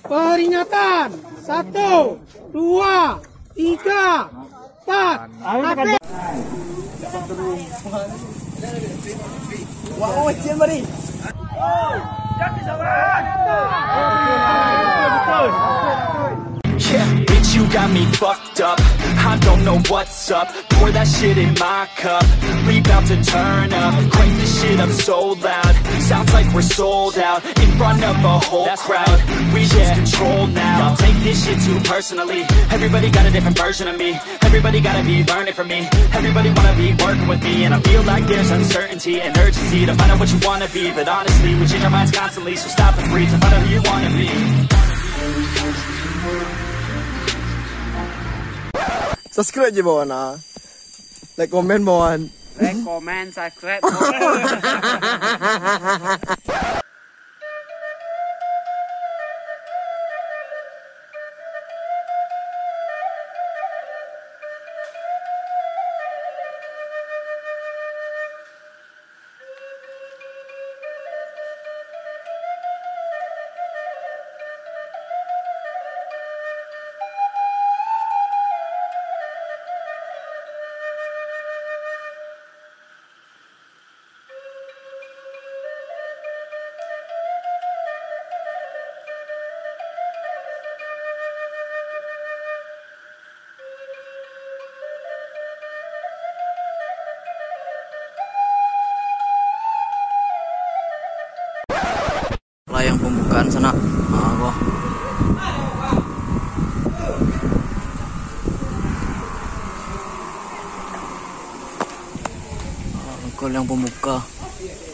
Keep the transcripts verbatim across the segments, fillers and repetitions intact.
Peringatan, satu, dua, tiga, empat. Ayo, kita Wah, oh, Jin Mari. Yeah, bitch, you got me fucked up. I don't know what's up. Pour that shit in my cup. We bout to turn up. Crank this shit up so loud. Sounds like we're sold out. In front of a whole crowd. We lose control now. Y'all take this shit too personally. Everybody got a different version of me. Everybody gotta be learning from me. Everybody wanna be working with me. And I feel like there's uncertainty and urgency to find out what you wanna be. But honestly, we change our minds constantly. So stop and breathe to find out who you wanna be. Subscribe je bawah nah. Like, komen bawah. Like, comment, subscribe. Layang pambukaan sanak. Ah, ko. Ah, ko layang pambuka.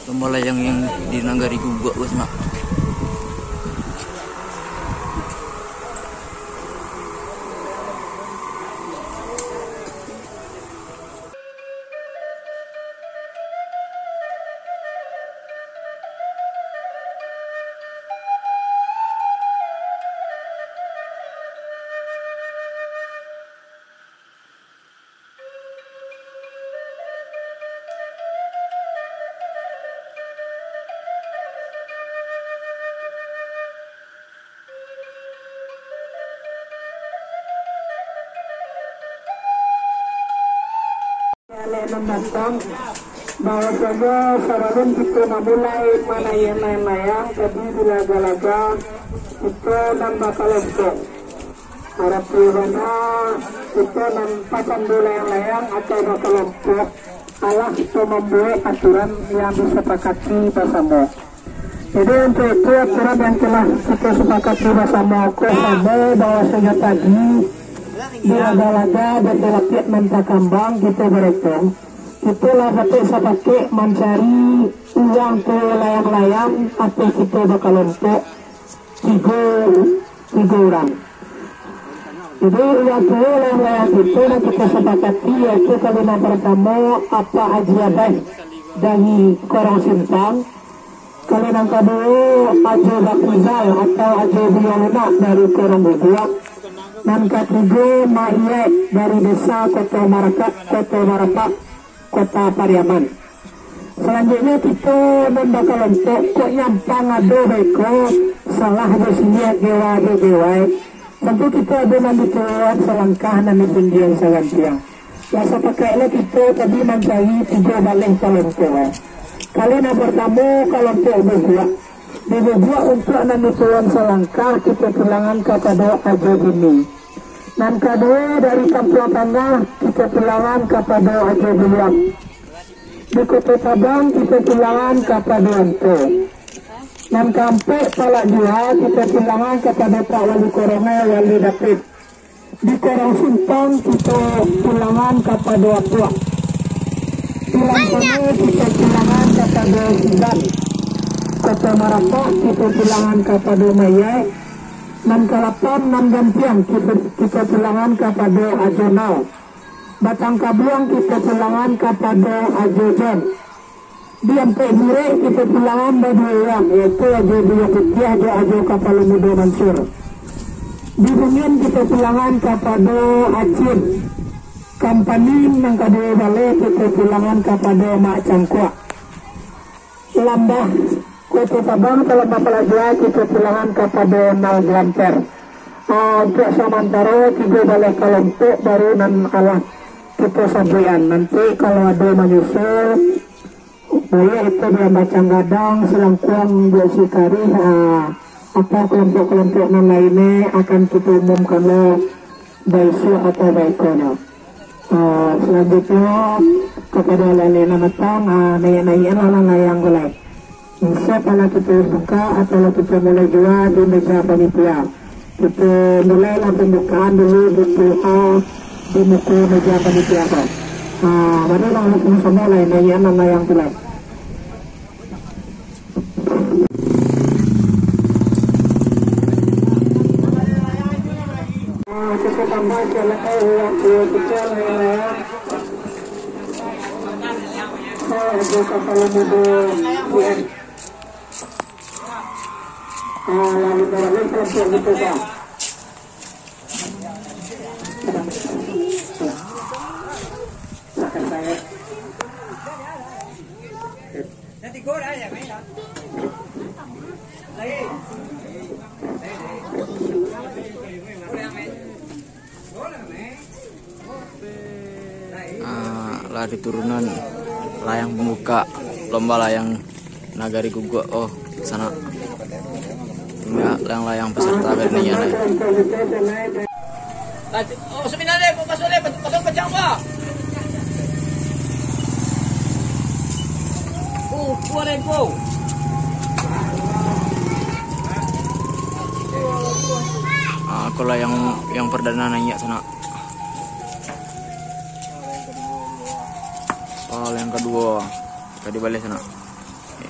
Lomba layang yang di Nagari Gugak ko sanak. Alek nan datang, bahwasanya sabalun kito mamulai manaiak layang-layang tadi di laga-laga, kito nan bakalompok. Aratinyo bana, kito nan papandu layang-layang atau bakalompok, alah kito mambuek aturan yang disapakati basamo. Jadi, untuak itu, aturan yang telah kito sapakati basamo ko samo, bahwasonyo tadi, di laga-laga batalapiak nan takambang kito barekong, kito lah dapek sapakek mancari urang tuo layang-layang atau kito bakalompok tigo, tigo urang. Jadi, urang tuo layang-layang kito nan kito sapakati, yaitu kali nan partamo, Apak Aji Abai dari Korong Simpang, kali nan kaduo, Ajo Bakrizal atau Ajo Buyuang Lunak dari Korong Guguak, nan katigo, Mak Iyek dari Desa Koto Marapak, Koto Marapak, Kota Pariaman. Salanjuiknyo, kito nan bakalompok, kok nyampang ado baiko, salah jo siliak, gewa jo gewai. Tantu kito ado nan dituoan salangkah, nan ditinggian sagantiang. Lah sapakaiklah kito tadi mancari tigo baleh kalompok. Kali nan partamo, kalompok Guguak. Di Guguak, untuak nan dituoan salangkah, kito pulangan kapado Ajo Bini. Nan kaduo, dari Kampuang Tangah, kito pulangan kapado Ajo Buyuang. Di Koto Tabang, kito pulangan kapado Anto. Nan kaampek, palak jua, kito pulangan kapado Pak Wali Korong, Wali David. Di Korong Simpang, kito pulangan kapado Apuak. Di Langkono, kito pulangan kapado Siban. Koto Marapak, kito pulangan kapado Mak Iyek. Nan kalapan, nan gantiang, kito, kito pulangan kapado Ajo Nau. Batang Kabuang, kito pulangan kapado Ajo Jon. Di Ampek Jurek, kito pulangan baduo urang, yaitu Ajo Buyuang Putiah jo Ajo Kapalo Mudo Mansur. Di Bungin, kito pulangan kapado Acin. Kampani nan kaduo baleh, kito pulangan kapado Mak Cangkuak. Lambah Kito tabang dalam bapalaja, kito pulangan kapado nol gram per. Ah, untuk samantaro, tigo baleh kalompok baru nan alah kito sabuikan. Nanti kalau ado manyusul, baiak itu dalam bacang gadang, silangkuang, buek sikarih, ah, atau kalompok-kalompok nan lainnyo akan kito umumkan lo baisuak atau baikonyo. Ah, salanjuiknyo, kapado alah-alah nan datang, ah, naiak-naiaklah layang ko lai. Insya Allah kito buka atau lah kito mulai jua di meja panitia. Kito mulailah pambukaan dulu di pihak di muko meja panitia ko. Ah, mari lah, samo-samo lah, naiaklah layang tu lah. Ah, lah di turunan layang pambuka lomba layang Nagari Guguak, oh, sanak. Tingga layang-layang peserta kali ini ya, nah. Oh, semina deh, masuk deh, masuk pecah, Pak. Oh, keluar deh, Pak. Ah, kalau yang, yang perdana naiak, sanak. Soal yang kedua, tadi balik, sanak.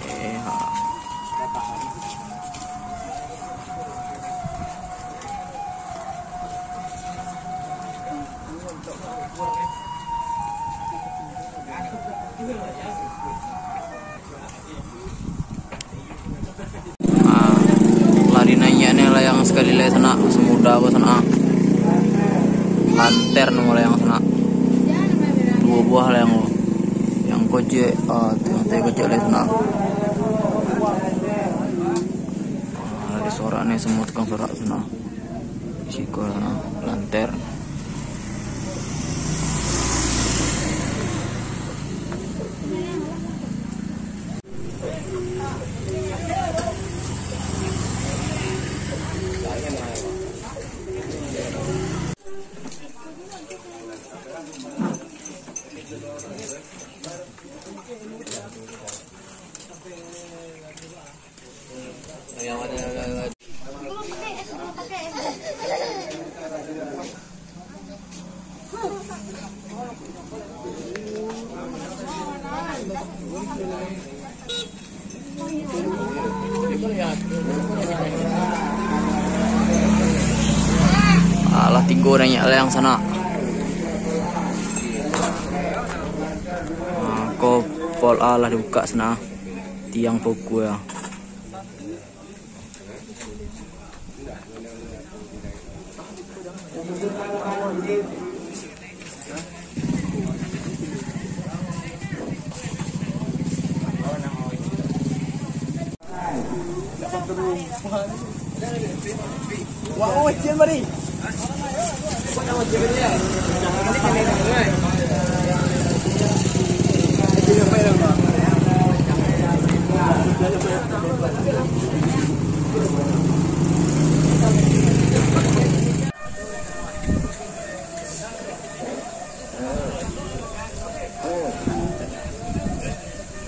Eh, ha. Ah, lari naiak ni lah yang sakali lai, sanak, samudah ko, sanak. Lanter namo layang, sanak. Duo buah layang ko. Yang kocek, ah, tu yang tadi kocek lai, sanak. Ah, lari sorak ni, samo tukang sorak, sanak. Siko, sanak, lanter. Alah, tigo naiak layang, sanak. Ah, ko pol A lah dibukak, sanak. Tiang pokok ya.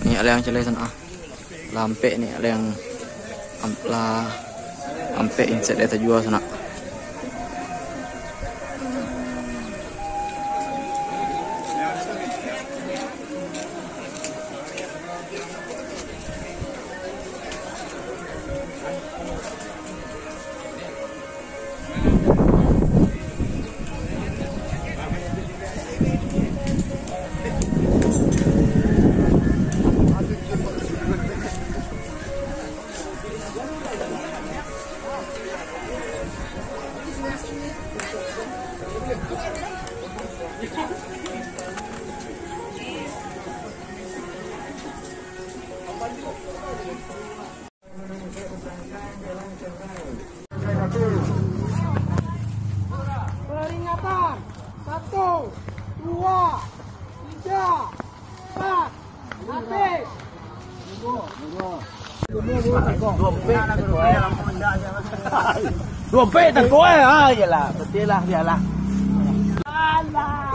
Naiak layang calai, sanak, ah. Lah ampek naiak layang, am-, lah ampek insek dari tajua, sanak. Satu, dua, tiga, empat, habis. Dompet tangkok eh. Ah, iyalah. Betul lah, biarlah. Alah.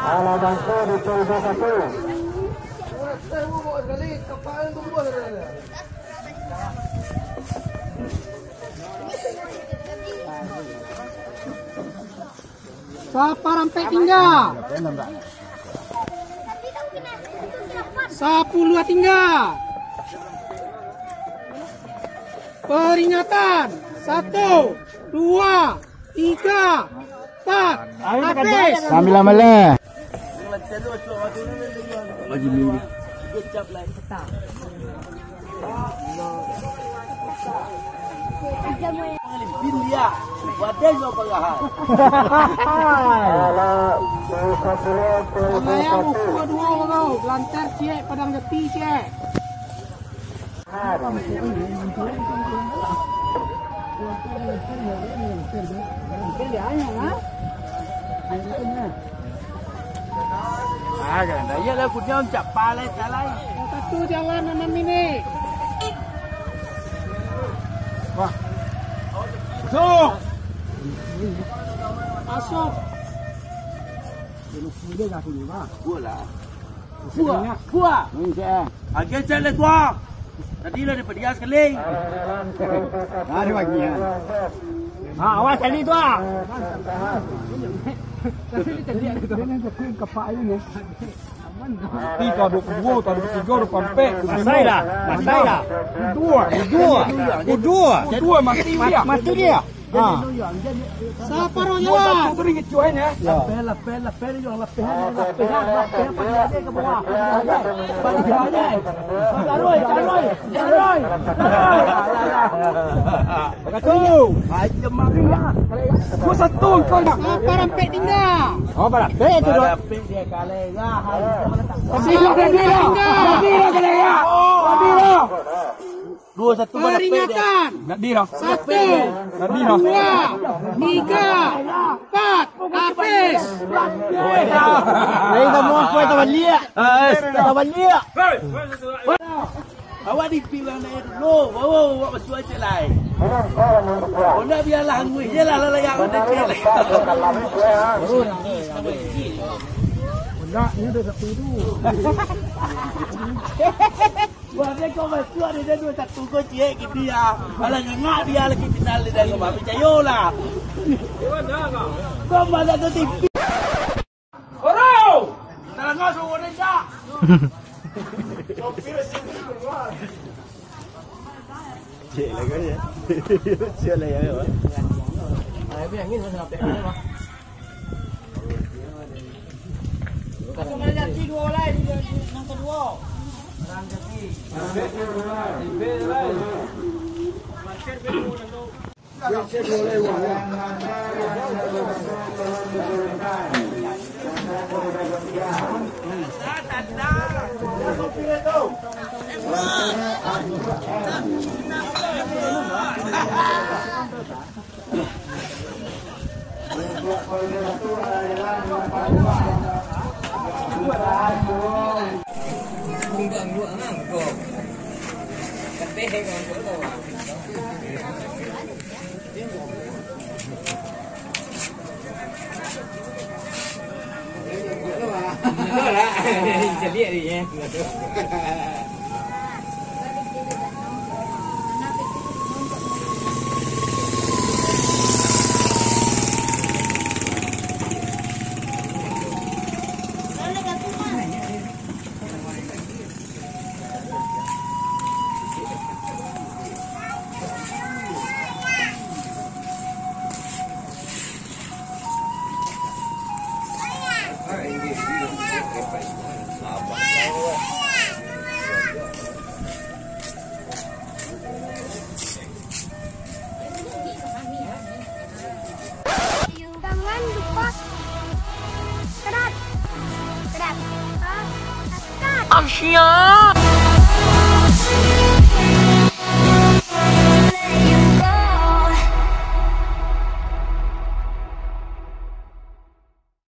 Alah, bangsa di Toldo satu. Saparampek tingga. Sapuluah tingga. Peringatan. Satu, dua, tiga, empat. Habis. Sambilan baleh. Layang ukua duo, bro. Lantar ciek, Padang Jati ciek. Ah, jangan dah. Iyalah, kudiam cak palai talai. Satu jalan anam minit. Wah. Masuk. Masuk. Bualah. Buah, buah. Agen cek le tuah. Tadi lah dia pedias sekali. Ada bagian. Ha, awas tadi tuah. Tapi tadi ada tuah. Ini kepak ini. Tiga, dua puluh dua, dua puluh tiga, dua puluh empat. Masai lah, masai lah. Dua, dua, dua, dua, mati dia. Mati dia. Ha. Saparo jalan. Satu tu ringgit cuan ya. Ya. Lapeh, lapeh, lapeh, lapeh, lapeh, lapeh, lapeh, lapeh, lapeh, lapeh, lapeh, lapeh. Taruh, taruh, taruh, taruh. Satu. Aja mari lah. Gua satu kau nak. Saparampek tingga. Oh, parampek tu dah. Parampek dia kalah lah. Satu tingga. Satu tingga. Satu tingga. Dua satu. Peringatan. Nak di dah. Satu. Nak di dah. Dua. Tiga. Empat. Habis. Lain sama aku, tak balik. Ah, eh. Tak balik. Awak di pinggang naik dulu, baru awak masuk aja lai. Kau nak biarlah angguih je lah, lah, lah, yang ada je lah. Nak, ni ada satu tu. Wah, dia kau masuk ada dia dua satu, kau ciek gini ya. Alah, ngangak dia lagi final dia dari rumah, percayalah. Kau malah tu T V. Oro! Talangah suruh dia, Cak. Cek lah kau ni. Siap lah ya, Pak. Ah, tapi angin masih nampak ni, Pak. Kau main jati dua orang, yang kedua. Jangan lupa subscribe. Subscribe. Subscribe.